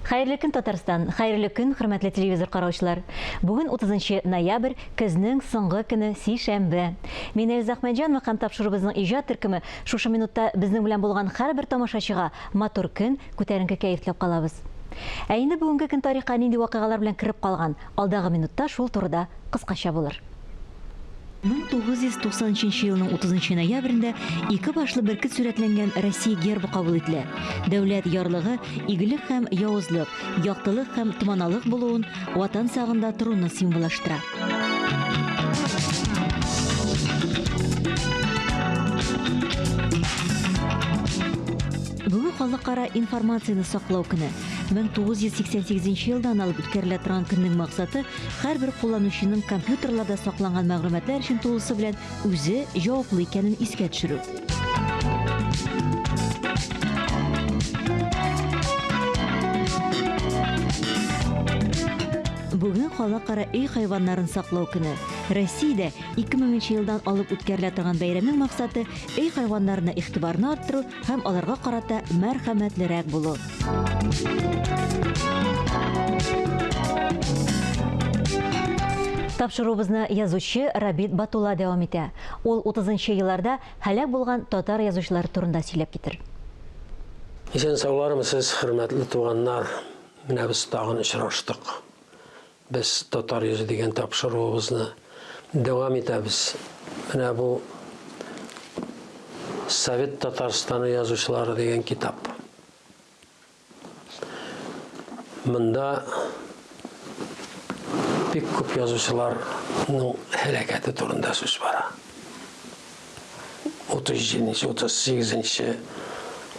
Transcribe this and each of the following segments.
Хәерле көн, Татарстан! Хәерле көн, хөрмәтле телевизор караучылар! Бүген 30 ноябрь, көзнең соңгы көне, сишәмбе. Мин Эльза Әхмәтҗанова һәм тапшыруыбызның иҗат төркеме шушы минутта безнең белән булган һәрбер тамашачыга матур көн, күтәренке кәеф теләп калабыз. Ә инде бүгенге көн тарихка нинди вакыйгалар белән кереп калган, алдагы минутта шул турыда кыскача булыр. 1993 елның 30 ноябрендә ике башлы бөркет сурәтләнгән Россия гербы кабул ителә. Дәүләт ярлыгы игелек һәм явызлык, яктылык һәм томаналык булуын, Ватан сагында торуны символлаштыра. Бүген халыкара информацияне саклау көне. 1988 елдан алып үткәрелә торган көннең максаты һәрбер кулланучының компьютерларда сакланган мәгълүматлар өчен тулысы белән үзе җаваплы икәнен искә төшерү. Бүген халыкара өй хайваннарын саклау көне. Россиядә 2000 нче елдан алып үткәрелә торган бәйрәмнең максаты өй хайваннарына игътибарны арттыру һәм аларга карата мәрхәмәтлерәк булу. Тапшыруыбызны язучы Рабит Батулла дәвам итә. Ул 30 елларда һәлак булган татар язучылары турында сөйләп китер. Исән саулармысыз, хөрмәтле туганнар! Менә без тагын очраштык. Без Татар йөзе дигән тапшыруыбызны дәвам итәбез. Менә бу Совет Татарстаны язучылары дигән китап. Монда бик күп язучыларның һәлакәте турында сүз бара. 37 нче, 38 нче,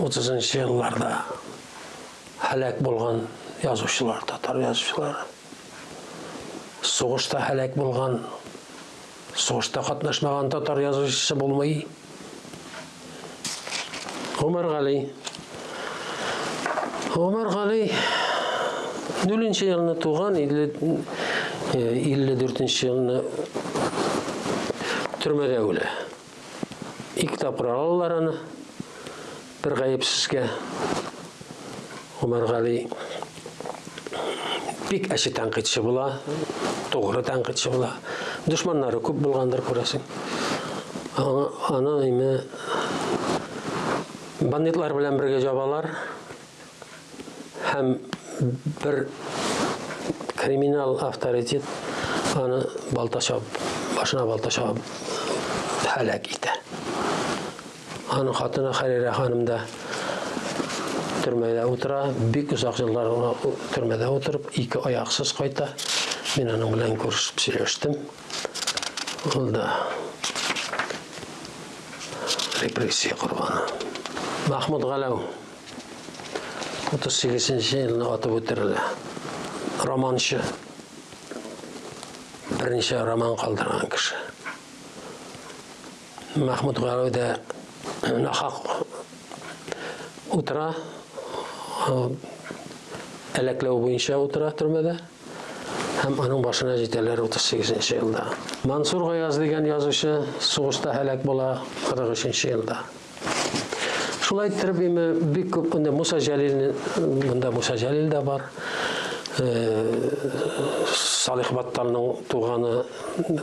30 нчы елларда һәлак булган язучылар, татар язучылары. Сугышта һәлак булган, сугышта катнашмаган татар язучысы булмый. Гомәр Гали. Гомәр Гали 0 елны туган, 54 нче елны төрмәдә үлә. Ике тапкыр алалар аны. Бер гаепсезгә Гомәр Гали бик әче тәнкыйтьче була, тугры тәнкыйтьче була. Дошманнары күп булгандыр, күрәсең. Аны име бандитлар белән бергә җабалар һәм бер криминал авторитет аны балта чабып, башына балта чабып һәлак итә. Аның хатыны Хәрирә ханым да төрмәдә утыра. Бик озак еллар төрмәдә утырып, ике аяксыз кайта. Мин аның белән күрешеп сөйләштем. Ул да репрессия корбаны. Махмуд Галәү 38 елны атып үтерелә. Романчы. Берничә роман калдырган кеше. Мәхмүт Галәү дә нахак утыра, әләкләү буенча утыра төрмәдә. Һәм аның башына җитәләр 38 нче елда. Мансур Гаяз дигән язучы сугышта һәлак була 43 нче елда. Шулай иттереп, име бик күп инде Муса Җәлилне, монда Муса Җәлил дә бар. Салих Батталның туганы,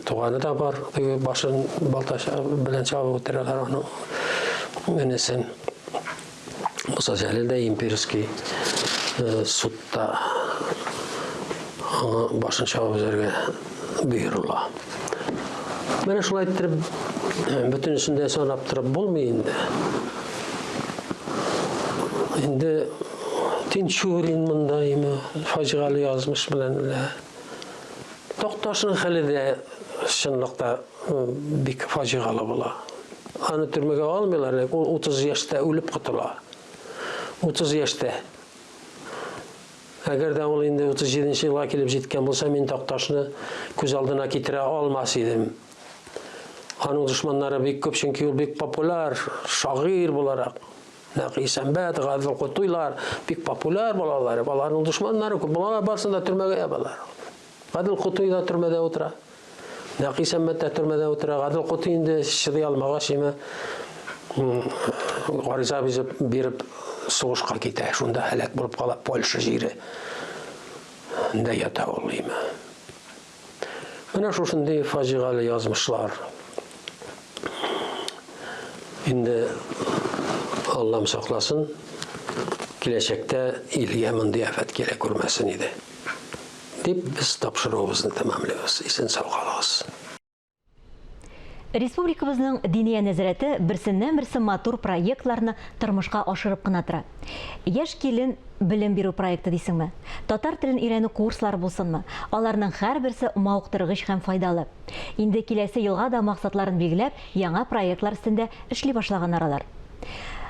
туганы да бар. Теге башын балта белән чабып үтерәләр аның энесен. Муса Җәлил дә имперский судта аңа башын чабып өзәргә боерыла. Менә шулай иттереп, бөтенесен дә санап торып булмый инде. Инде Тинчурин монда име, фаҗигале язмыш белән үлә. Такташның хәле дә чынлыкта бик фаҗигале була. Аны төрмәгә алмыйлар, ләкин ул 30 яшьтә үлеп котыла. 30 яшьтә. Әгәр дә ул инде 37 нче елга килеп җиткән булса, мин Такташны күз алдына китерә алмас идем. Аның дошманнары бик күп, чөнки ул бик популяр шагыйрь буларак. Нәкый Исәнбәт, Гадел Кутуйлар бик популяр балалар. Аларның дошманнары күп. Алар барысын да төрмәгә ябалар. Гадел Кутуй да төрмәдә утыра. Нәкый Исәнбәт тә төрмәдә утыра. Гадел Кутуй инде чыдый алмагач, име гариза биреп, биреп сугышка китә, шунда һәлак булып кала, Польша җире ндә ята ул име. Менә шушындый фаҗигале язмышлар. Инде Аллам сакласын, киләчәктә илгә мондый афәт килә күрмәсен иде. Дип без тапшыруыбызны тәмамлыйбыз. Исән сау калыгыз. Республикабызның Диния нәзарәте берсеннән-берсе матур проектларны тормышка ашырып кына тора. Яшь килен белем бирү проекты дисеңме, татар телен өйрәнү курслары булсынмы, аларның һәрберсе мавыктыргыч һәм файдалы. Инде киләсе елга да максатларын билгеләп, яңа проектлар өстендә эшли башлаганнар алар.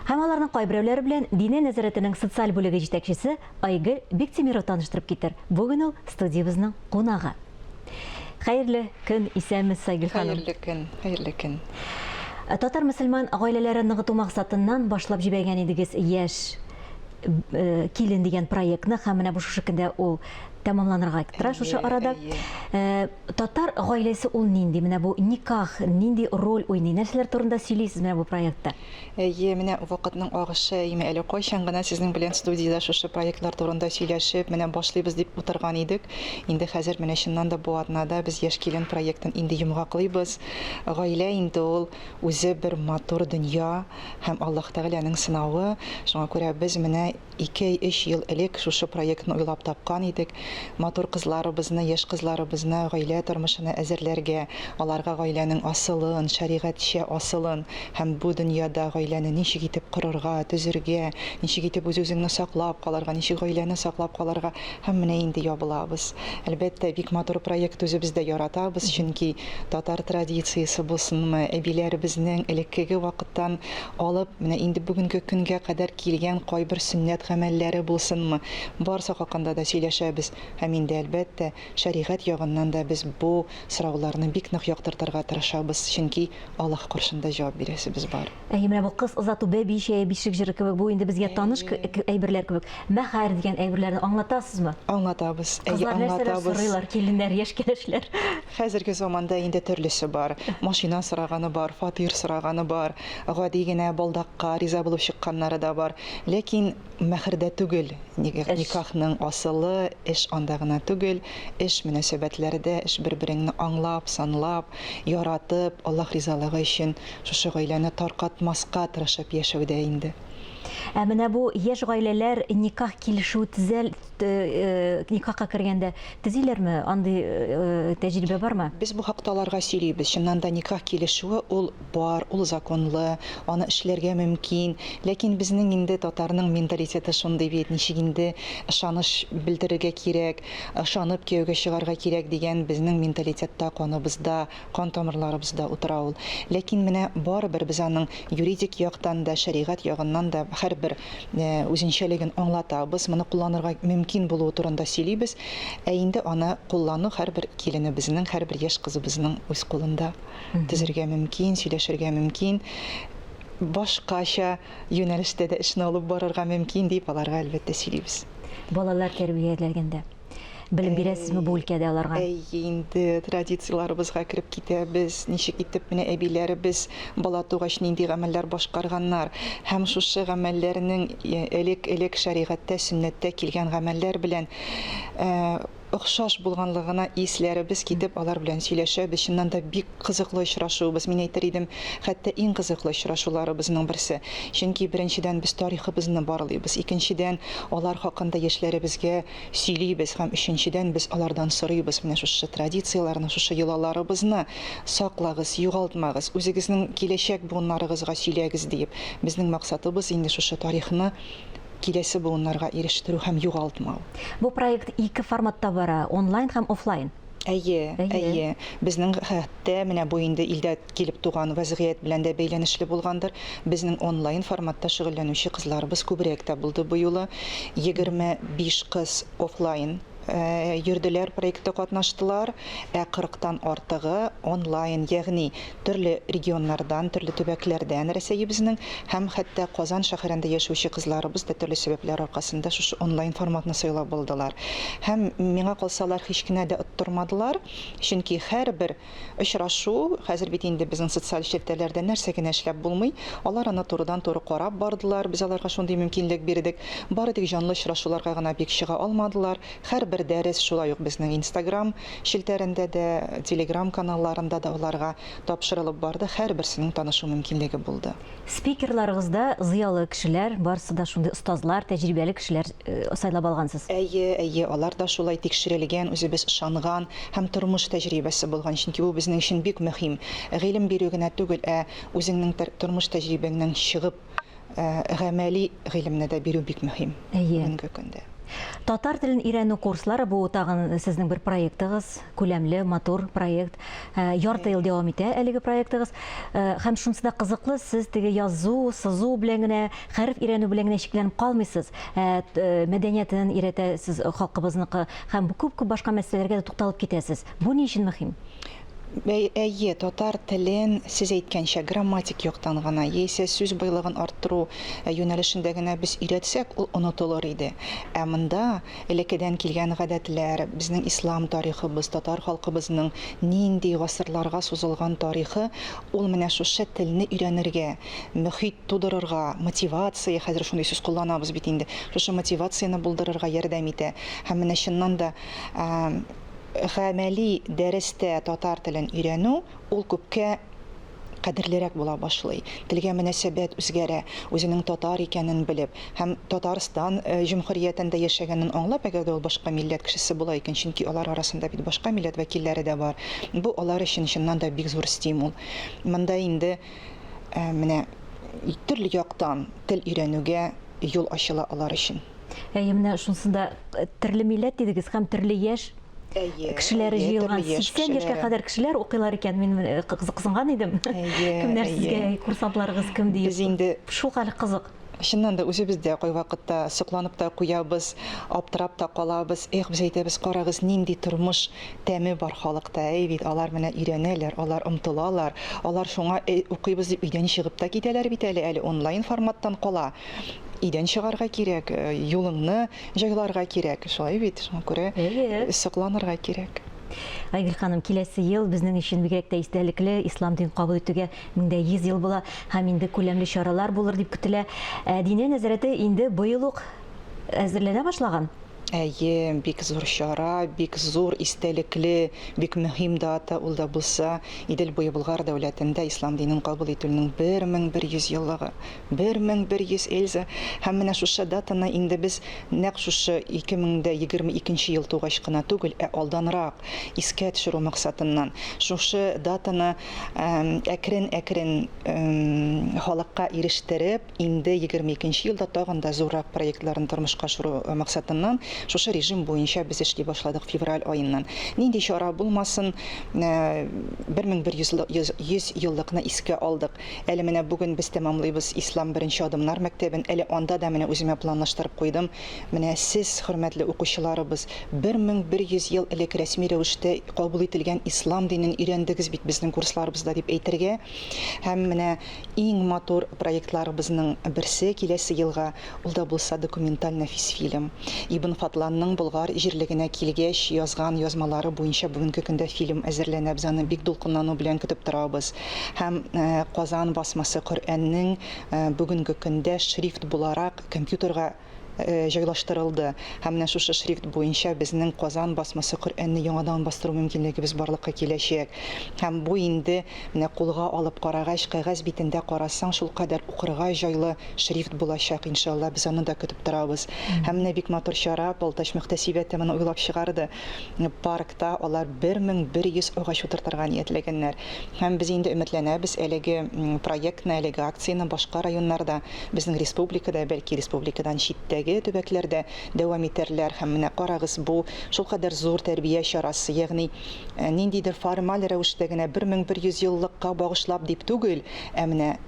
Һәм аларның кайберәүләре белән Диния нәзарәтенең социаль бүлеге җитәкчесе Айгөл Биктимирова таныштырып китер. Бүген ул студиябезнең кунагы. Хәерле көн, исәнмесез, Айгөл ханым. Хәерле көн, хәерле көн. Э, татар мөселман гаиләләрен ныгыту максатыннан башлап җибәргән идегез яшь э, килен дигән проектны һәм менә бу шушы көндә ул тәмамланырга тора шушы арада. Э, татар гаиләсе ул нинди? Менә бу никах нинди роль уйный? Нәрсәләр турында сөйлисез менә бу проектта? Әйе, менә вакытның агышы, әйеме, әле кайчан гына сезнең белән студиядә шушы проектлар турында сөйләшеп, менә башлыйбыз дип утырган идек. Инде хәзер менә чыннан да бу атнада без Яшь килен проектын инде йомгаклыйбыз. Гаилә инде ул үзе бер матур дөнья һәм Аллаһ Тәгаләнең сынавы. Шуңа күрә без менә Ике-өч ел элек шушы проектны уйлап тапкан идек. Матур кызларыбызны, яшь кызларыбызны гаилә тормышына әзерләргә, аларга гаиләнең асылын, шәригатьчә асылын һәм бу дөньяда гаиләне ничек итеп корырга, төзергә, ничек итеп үз-үзеңне саклап калырга, ничек гаиләне саклап калырга һәм менә инде ябылабыз. Әлбәттә, бик матур проект, үзебез дә яратабыз, чөнки татар традициясе булсынмы, әбиләребезнең элеккеге вакыттан алып, менә инде бүгенге көнгә кадәр килгән кайбер сөннәт гамәлләре булсынмы, барысы хакында да сөйләшәбез. Һәм инде, әлбәттә, шәригать ягыннан да без бу сорауларны бик нык яктыртырга тырышабыз, чөнки Аллаһ каршында җавап бирәсебез бар. Әйе, менә бу кыз озату, бәби чәе, бишек җыры кебек, бу инде безгә таныш әйберләр кебек. Мәхәр дигән әйберләрне аңлатасызмы? Аңлатабыз, әйе, Кызлар нәрсәләр аңлатабыз. сорыйлар, киленнәр, яшь кәләшләр? Хәзерге заманда инде төрлесе бар. Машина сораганы бар, фатир сораганы бар, гади генә балдакка риза булып чыкканнары да бар. Ләкин мәһердә түгел Эш. никахның асылы, эш анда гына түгел, эш мөнәсәбәтләрдә, эш бер-береңне аңлап, санлап, яратып, Аллаһ ризалыгы өчен шушы гаиләне таркатмаска тырышып яшәүдә инде. Ә менә бу яшь гаиләләр никах килешү төзәл никахка кергәндә төзиләрме? Андый тәҗрибә бармы? Без бу хакта аларга сөйлибез. Чыннан да никах килешүе ул бар, ул законлы, аны эшләргә мөмкин. Ләкин безнең инде татарның менталитеты шундый бит, ничек инде ышаныч белдерергә кирәк, ышанып кияүгә чыгарга кирәк дигән безнең менталитетта, каныбызда, кан тамырларыбызда утыра ул. Ләкин менә барыбер без аның юридик яктан да, шәригать ягыннан да һәрбер үзенчәлеген аңлатабыз, моны кулланырга мөмкин булуы турында сөйлибез. Ә инде аны куллану һәрбер киленебезнең, һәрбер яшь кызыбызның үз кулында. Төзергә мөмкин, сөйләшергә мөмкин, башкача юнәлештә дә эшне алып барырга мөмкин, дип аларга, әлбәттә, сөйлибез. Балалар тәрбияләгәндә белем бирәсезме бу өлкәдә аларга? Әйе, инде традицияләребезгә кереп китәбез. Ничек итеп менә әбиләребез бала тугач нинди гамәлләр башкарганнар һәм шушы гамәлләрнең элек-элек шәригатьтә, сөннәттә килгән гамәлләр белән охшаш булганлыгына исләребез китеп, алар белән сөйләшәбез. Чыннан да бик кызыклы очрашуыбыз, мин әйтер идем, хәтта иң кызыклы очрашуларыбызның берсе. Чөнки, беренчедән, без тарихыбызны барлыйбыз, икенчедән, алар хакында яшьләребезгә сөйлибез һәм өченчедән, без алардан сорыйбыз, менә шушы традицияләрне, шушы йолаларыбызны саклагыз, югалтмагыз, үзегезнең киләчәк буыннарыгызга сөйләгез, диеп. Безнең максатыбыз инде шушы тарихны киләсе буыннарга ирештерү һәм югалтмау. Бу проект ике форматта бара, онлайн һәм офлайн. Әйе, әйе. Безнең хәтта менә бу инде илдә килеп туган вәзгыять белән дә бәйләнешле булгандыр, безнең онлайн форматта шөгыльләнүче кызларыбыз күбрәк тә булды бу юлы. 25 кыз офлайн. Йөрделәр, проектта катнаштылар, ә кырыктан артыгы онлайн, ягъни төрле регионнардан, төрле төбәкләрдән Рәсәебезнең һәм хәтта Казан шәһәрендә яшәүче кызларыбыз да төрле сәбәпләр аркасында шушы онлайн форматны сайлап алдылар. Һәм, миңа калса, алар һич кенә дә оттырмадылар, чөнки һәрбер Очрашу, хәзер бит инде безнең социаль челтәрләрдә нәрсә генә эшләп булмый, алар аны турыдан-туры карап бардылар, без аларга шундый мөмкинлек бирдек. Бары тик җанлы очрашуларга гына бик чыга алмадылар. Һәрбер дәрес шулай ук безнең Инстаграм челтәрендә дә, Телеграм каналларында да аларга тапшырылып барды, һәрберсенең танышу мөмкинлеге булды. Спикерларыгыз да зыялы кешеләр, барысы да шундый остазлар, тәҗрибәле кешеләр сайлап алгансыз. Әйе, әйе, алар да шулай тикшерелгән, үзебез ышанган һәм тормыш тәҗрибәсе булган, чөнки бу безнең өчен бик мөһим. Гыйлем бирү генә түгел, ә үзеңнең тормыш тәҗрибәңнән чыгып, гамәли гыйлемне дә бирү бик мөһим бүгенге көндә. Татар телен өйрәнү курслары, бу тагын сезнең бер проектыгыз, күләмле, матур проект. Ярты ел дәвам итә әлеге проектыгыз. Һәм шунысы да кызыклы, сез теге язу, сызу белән генә, хәреф өйрәнү белән генә чикләнеп калмыйсыз. Мәдәниятен өйрәтәсез халкыбызныкы һәм күп-күп башка мәсьәләләргә дә тукталып китәсез. Бу ни өчен мөһим? Әйе, татар телен, сез әйткәнчә, грамматик яктан гына, яисә сүз байлыгын арттыру юнәлешендә генә без өйрәтсәк, ул онытылыр иде. Ә монда элеккедән килгән гадәтләр, безнең ислам тарихыбыз, татар халкыбызның нинди гасырларга сузылган тарихы, ул менә шушы телне өйрәнергә, мөхит тудырырга, мотивация, хәзер шундый сүз кулланабыз бит инде, шушы мотивацияне булдырырга ярдәм итә. Һәм менә чыннан да, Гамәли дәрестә татар телен өйрәнү ул күпкә кадерлерәк була башлый. Телгә мөнәсәбәт үзгәрә, үзенең татар икәнен белеп һәм Татарстан җөмһүриятендә яшәгәнен аңлап, әгәр дә ул башка милләт кешесе була икән, чөнки алар арасында бит башка милләт вәкилләре дә бар, бу алар өчен чыннан да бик зур стимул. Монда инде менә төрле яктан тел өйрәнүгә юл ачыла алар өчен. Әйе, менә шунысында төрле милләт дидегез һәм төрле яшь кешеләре җыелган. 80 яшькә кадәр кешеләр укыйлар икән. Мин кызыксынган идем. Кемнәр сезгә курсантларыгыз кем диеп. Без инде шул хәл кызык. Чыннан да үзебез дә кайвакытта сокланып та куябыз, аптырап та калабыз. Эх, без әйтәбез, карагыз, нинди тормыш тәме бар халыкта, әй бит, алар менә өйрәнәләр, алар омтылалар, алар шуңа укыйбыз дип өйдән чыгып та китәләр бит әле, әле онлайн форматтан кала. Өйдән чыгарга кирәк, юлыңны җайларга кирәк. Шулай бит, шуңа күрә сокланырга кирәк. Айгөл ханым, киләсе ел безнең өчен бигрәк тә истәлекле, ислам динен кабул итүгә 1100 ел була һәм инде күләмле чаралар булыр дип көтелә. Ә Диния нәзарәте инде быел ук әзерләнә башлаган. Әйе, бик зур чара, бик зур истәлекле, бик мөһим дата, ул да булса, Идел буе Болгар дәүләтендә ислам динен кабул итүнең 1100 еллыгы. 1100, Эльза! Һәм менә шушы датаны инде без нәкъ шушы 2022 ел тугач кына түгел, ә алданрак искә төшерү максатыннан, шушы датаны әкрен-әкрен халыкка ирештереп, Инде 22 нче елда тагын да зуррак проектларны тормышка ашыру максатыннан шушы режим буенча без эшли башладык февраль аеннан. Нинди чара булмасын, 1100 еллыкны искә алдык. Әле менә бүген без тәмамлыйбыз Ислам беренче адымнар мәктәбен. Әле анда да менә үземә планлаштырып куйдым. Менә сез, хөрмәтле укучыларыбыз, 1100 ел элек рәсми рәвештә кабул ителгән ислам динен өйрәндегез бит безнең курсларыбызда дип әйтергә. Һәм менә Иң матур проектларыбызның берсе киләсе елга, ул да булса документаль нәфис фильм. Ибн Фадланның Болгар җирлегенә килгәч язган язмалары буенча бүгенге көндә фильм әзерләнә, без аны бик дулкынлану белән көтеп торабыз. Һәм Казан басмасы Коръәннең бүгенге көндә шрифт буларак компьютерга җайлаштырылды. Һәм менә шушы шрифт буенча безнең Казан басмасы Коръәнне яңадан бастыру мөмкинлегебез барлыкка киләчәк. Һәм бу инде менә кулга алып карагач, кәгазь битендә карасаң, шулкадәр укырга җайлы шрифт булачак, иншалла, без аны да көтеп торабыз. Һәм менә бик матур чара, Балтач мөхтәсибәте моны уйлап чыгарды. Паркта алар 1100 агач утыртырга ниятләгәннәр. Һәм без инде өметләнәбез, әлеге проектны, әлеге акцияне башка районнарда, Безнең республикада, бәлки республикадан читтәге төбәкләрдә дәвам итәрләр һәм менә карагыз, бу шулкадәр зур тәрбия чарасы, ягъни ниндидер формаль рәвештә генә 1100 еллыкка багышлап дип түгел, ә менә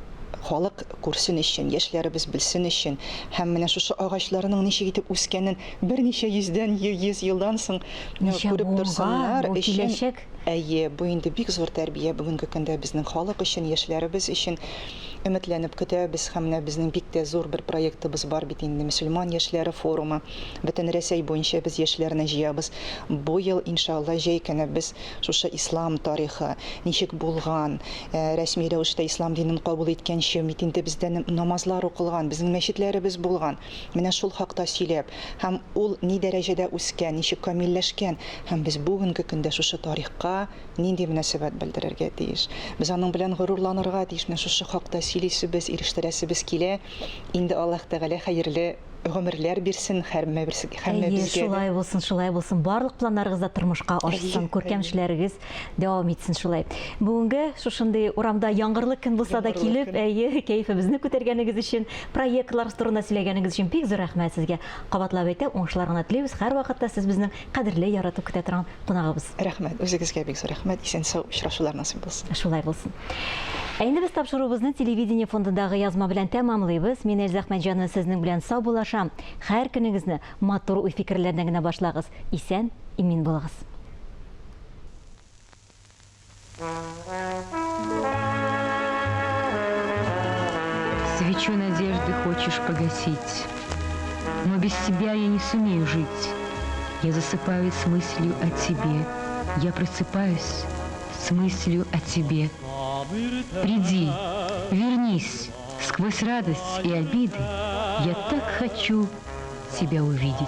халык күрсен өчен, яшьләребез белсен өчен һәм менә шушы агачларның ничек итеп үскәнен берничә йөздән, 100 елдан соң Ничә күреп буынга торсыннар бу өчен. киләчәк. Әйе, бу инде бик зур тәрбия бүгенге көндә безнең халык өчен, яшьләребез өчен. Өметләнеп көтәбез һәм менә безнең бик тә зур бер проектыбыз бар бит инде, Мөселман яшьләре форумы. Бөтен Рәсәй буенча без яшьләрне җыябыз. Бу ел, иншалла, җәй көне без шушы ислам тарихы ничек булган, рәсми рәвештә ислам динен кабул иткәнче бит инде бездә намазлар укылган, безнең мәчетләребез булган. Менә шул хакта сөйләп һәм ул ни дәрәҗәдә үскән, ничек камилләшкән һәм без бүгенге көндә шушы тарихка нинди мөнәсәбәт белдерергә тиеш. Без аның белән горурланырга тиеш. Менә шушы хакта сөйлисебез, ирештерәсебез килә. Инде Аллаһ Тәгалә хәерле гомерләр бирсен Әйе, һәммәбезгә дә. шулай булсын, шулай булсын. Барлык планнарыгыз да тормышка ашсын, Әйе, күркәм әйе. эшләрегез дәвам итсен шулай. Бүгенге шушындый урамда яңгырлы көн булса да Яңгырлы килеп, көн. әйе, кәефебезне күтәргәнегез өчен, проектлар турында сөйләгәнегез өчен бик зур рәхмәт сезгә. Кабатлап әйтәм, уңышлар гына телибез. Һәрвакытта сез безнең кадерле, яратып көтә торган кунагыбыз. Рәхмәт, үзегезгә бик зур рәхмәт. Исән-сау очрашулар насыйп булсын. Шулай булсын. Ә инде без тапшыруыбызны телевидение фондындагы язма белән тәмамлыйбыз. Мин Эльза Әхмәтҗанова сезнең белән саубуллашам. Һәр көнегезне матур уй-фикерләрдән генә башлагыз. Исән, имин булыгыз. Свечу надежды хочешь погасить, но без тебя я не сумею жить. Я засыпаю с мыслью о тебе, я просыпаюсь с мыслью о тебе. Приди, вернись, сквозь радость и обиды я так хочу тебя увидеть.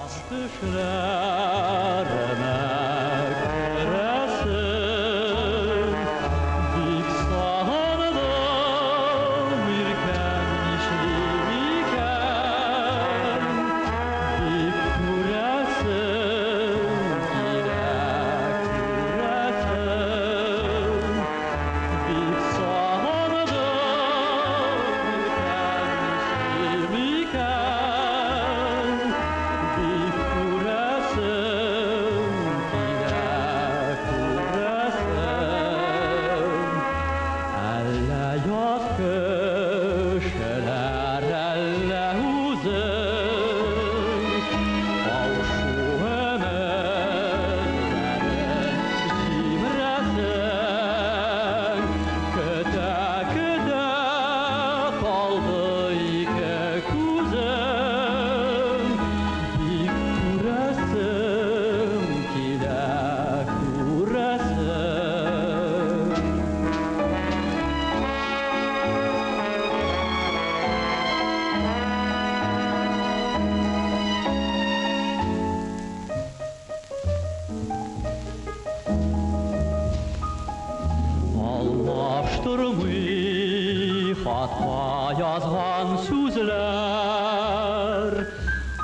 Алмаштырмый хатка язган сүзләр,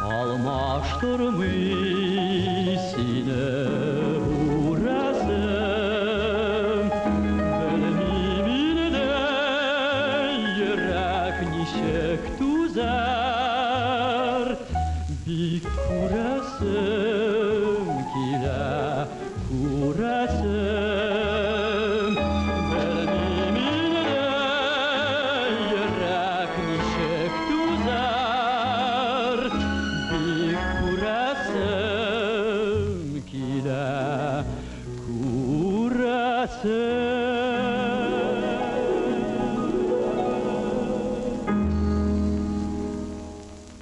Алмаштырмый сине бу рәсем. Белмим инде йөрәк ничек түзәр, Бик күрәсем килә, күрәсем. Белмим инде йөрәк ничек түзәр, Бик күрәсем килә, күрәсем.